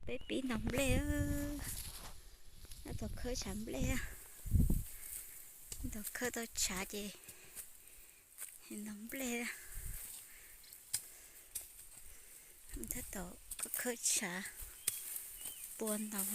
Peb pib ntaus nplej, tab tom khawb tshav nplej, tab tom khawb tau tshav ces ntaus nplej. Tab tom khawb tshav pua ntaus.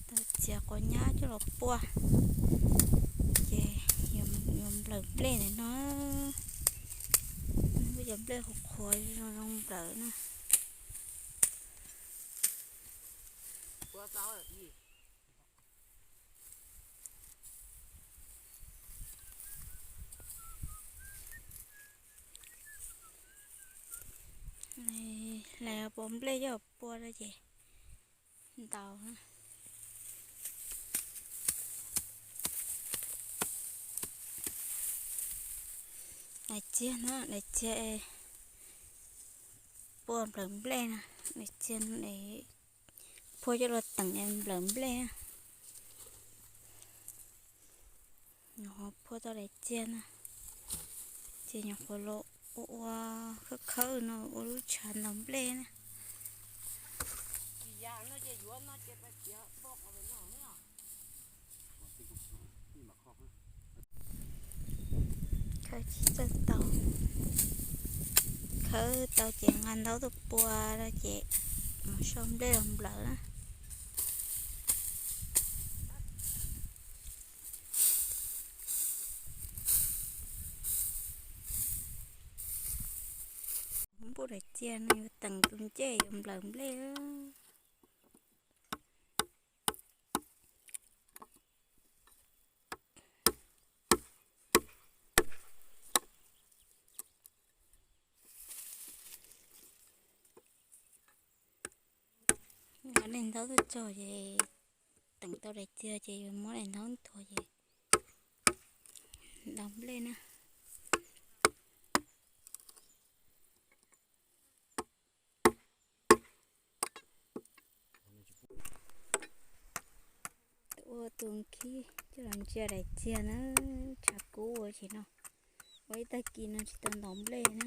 Tau txiav quav nyab coj los pua, ces yuav nplawm nplej ntawm no. Cov nplej qhuav qhuav zoo nplawm na. Hlais pua nplej coj pua rau ces ntaus. Daim txiag no, daim txiag pua nplawm nplej na, daim txiag phua coj los teem nplawm nplej na. Nyuam qhuav phua tau daim txiag na, ces nyuam qhuav los ua ua khawb khawb no ua lub tshav ntaus nplej na. Khawb tsis txawj tau, khawb tau ces nqa ntaub tuaj pua rau ces mus sau nplej los nplawm na. Npuj daim txiag no yuav teem tus ncej yuav nplawm nplej. Muab daim ntaub tuaj tso ces teem tau daim txiag ces yuav muab daim ntaub nthuav ces ntaus nplej na. Ua tus khib coj los ntsia daim txiag na, tshav kub ua tsis no, ua ib tag kis no tsis tau ntaus nplej na.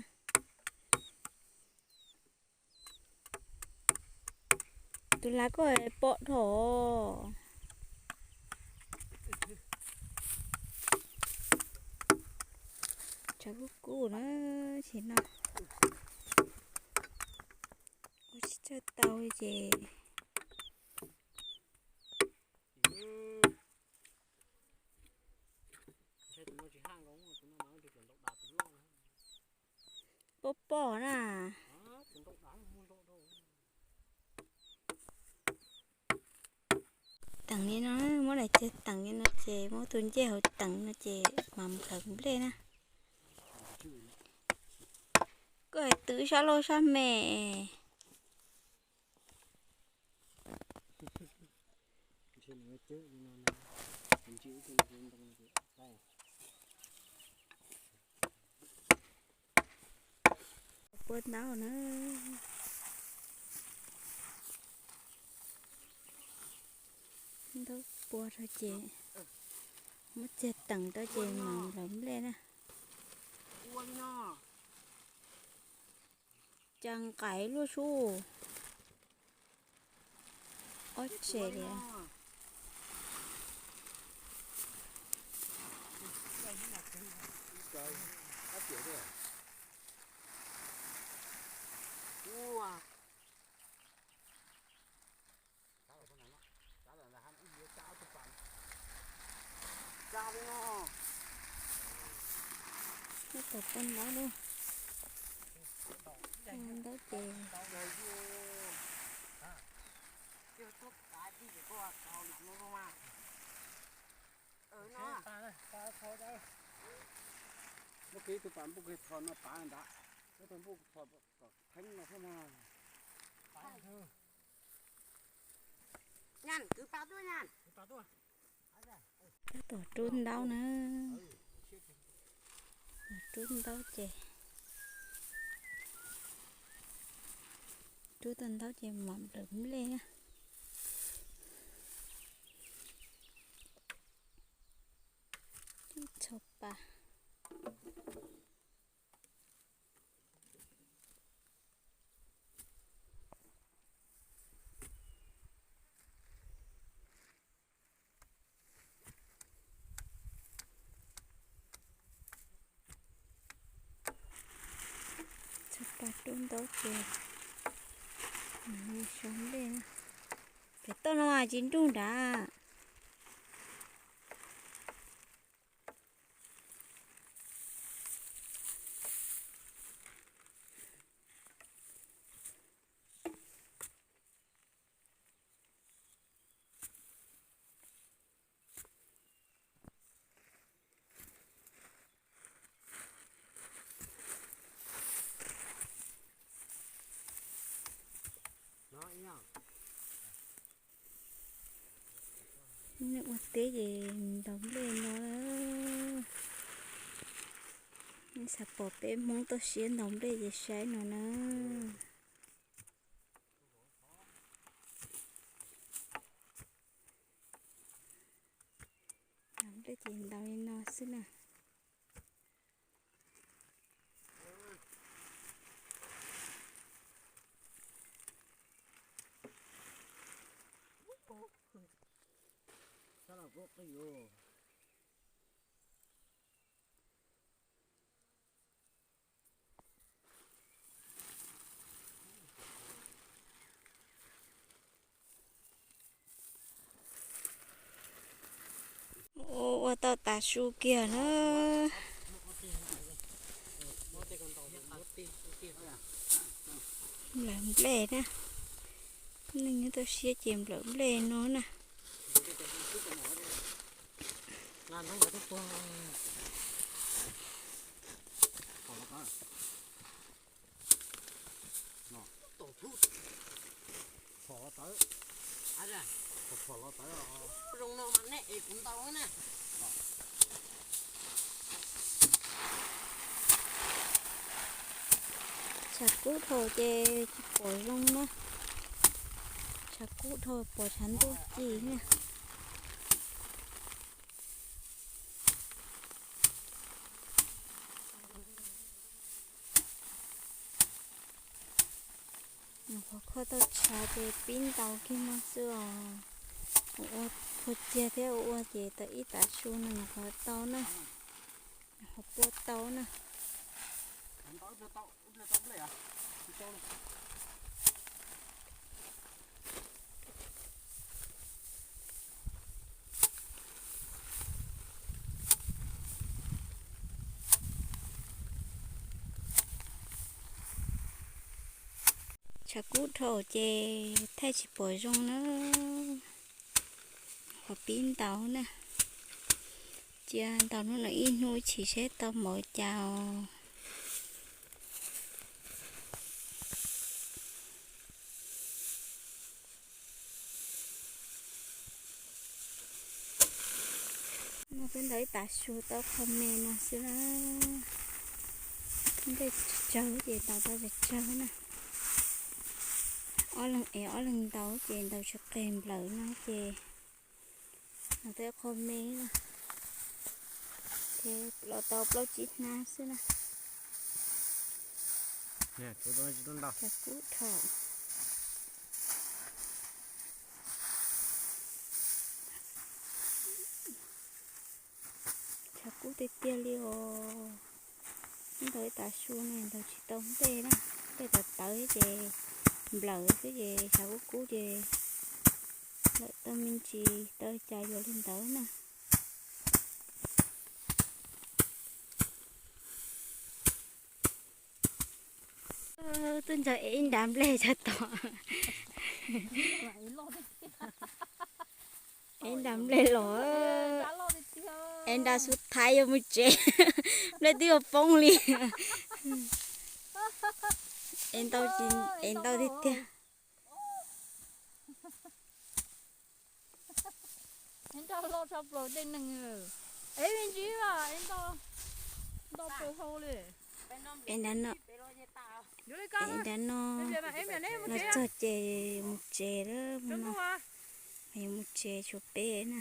Tus hlais koj pom dhau. Tshav kub kub na, tsis no ua tsis txawj tau ces pom pom na. Teem li no, muab daim txiag teem li no ces muab tus ncej hauv teem no ces mam nplawm nplej na. Koj twv sab laug sab me. Pua ntaub na. Ntaub pua rau ces muab txiag teem rau ces mam nplawm nplej na. Cas nqaim luaj sub. Ob tsev li. Tab tom pua ntaub na. Ntaub ces Muab kiag ib tug pas npuj kiag thov no pav ntawd, muab tug npuj thov kom theeb no thiab mas. Tab tom rub ntaub na. Rub ntaub ces, rub tau ntaub ces mam nplawm nplej na. Txhua pas. Rub ntaub ces sau nplej na. Pem toj no mas tsis nruj nrad. Neb ua teb ces ntaus nplej no. Neb xav pom peb Hmoob toj siab ntaus nplej ces saib no na. Ntaus nplej ces ntaus li no xwb na. Ua tau tav su kiag na. Nplawm nplej na. Neeg nyob toj siab ces nplawm nplej no na. Tshav kub dhau ces tsis pom zoo na. Tshav kub dhau pom tshav ntuj ci na. Qhov kho tau tshav ces pib ntaus kiag no xwb os. Ua phua tiag thiab ua ces tau ib tav su no nyuam qhuav tau na. Nyuam qhuav pua tau na. Tshav kub dhau ces thaij tsis pom zoo na. Qhov pib ntaus na. Cia ntaus hnub no ib hnub chim seb tau mov cas os. No twb ntaus ib tav su tau qho me no xwb na. Nplej tsawg ces ntaus tau tsawg tsawg na. Ob leeg ev ob leeg ntaus ces ntaus tsis qis nplawm no ces ntaus tau qho me na. Ces los tau plaub tsib hnab xwb na. Tshav kub dhau. Tshav kub tiag tiag li os. Ntaus ib tav su ne ntaus tsis tau nplej na. Nplej tawv tawv ces nplawm xwb ces tshav kub kub ces lawm tau me ntsis tau cas yuav li ntawd na. Twb ntshe ev ib nrab nplej tso tom. Ev nrab nplej los, ev nrab xub thaiv yuav mus tsev, nplej twb yuav poob li. Ev ntau, ev ntau tiag tiag. Ev nrab loj tshaj plaws tej neeg, ev me ntsis, ev ntau plaws hau li. Ev nrab no, ev nrab no los txog ces mus tsev lawm, mus no, yuav mus tsev tshuav peb na.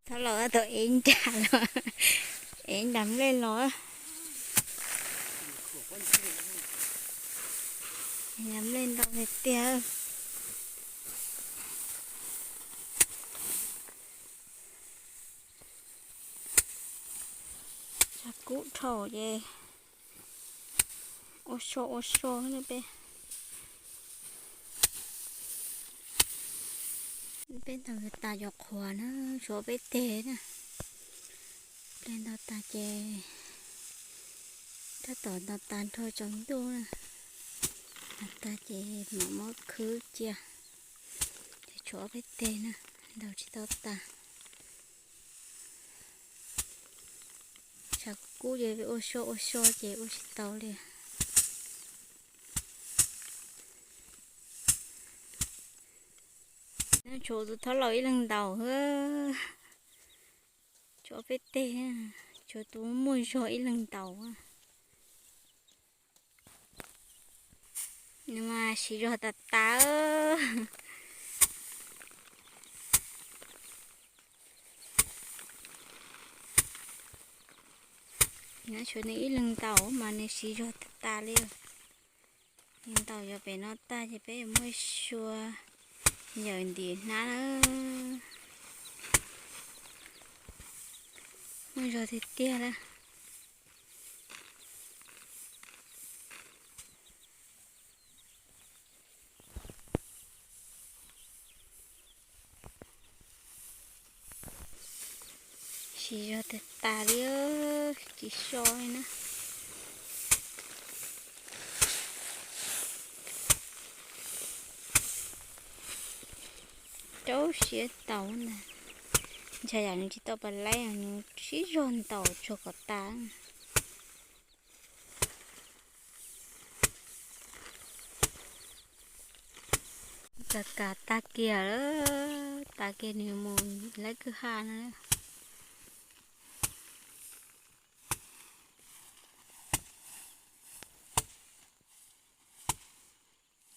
Thaum los tau ev nrab los, ev nrab nplej los. Nrab nplej ntau tiag tiag. Kub dhau ces ua so ua so na peb. Peb ntaus tas cov qhuav na, tshuav peb teg na. Ple ntaus tas ces tab tom ntaus tas nrho tsaus ntuj na. Ntaus tas ces mam muab khwb cia. Ces tshuav peb teg na, ntaus tsis tau tas. Tshav kub ces ua so ua so ces ua tsis tau li. Tshuav tus thob laus ib leeg ntaus. Tshuav peb teg, tshuav tus muaj zog ib leeg ntaus. Nws mas siv zog tas tas. Nyob tshuav nws ib leeg ntaus mas nws siv zog tas tas li. Nws ntaus yuav pem no tag ces peb yuav muab sua yawm ntim hnab na. Muaj zog tiag tiag na. Siv zog tas tas li, tsis so li na. Rau siab tau ntag. Ntshai yam nws tsis tau pas laib, nws siv zog ntaus tsuag kom tas. Kas kas tag kiag lawm, tas kiag nws mus laib kwj ha na.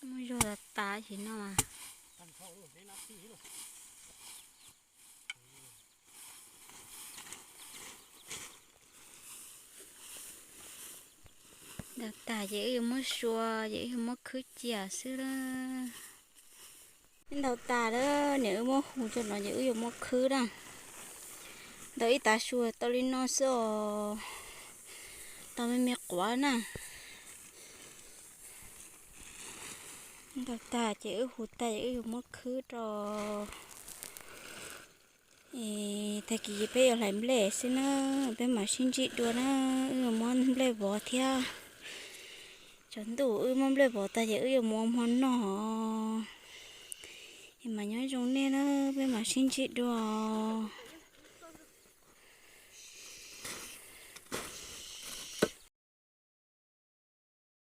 Muaj zog tas tas tsis no mas. Ntaus tas ces wb yuav muab sua, ces wb yuav muab khwb cia xwb na. Ntaus tas lawm, niam wb muab hu tso no ces wb yuav muab khwb na. Ntaus ib tav su tau li no xwb os, tau me me quav na. Ntaus tas ces wb hu tag ces wb yuav muab khwb rau. Tag kis peb yuav hlais nplej xwb na, peb mam sib ntsib dua na. Wb yuav muab nplej vov thiab. Tsaus ntuj wb muab nplej vov tag ces wb yuav mus ua hmo noj. Es mam nyob zoo nej na, peb mam sib ntsib dua.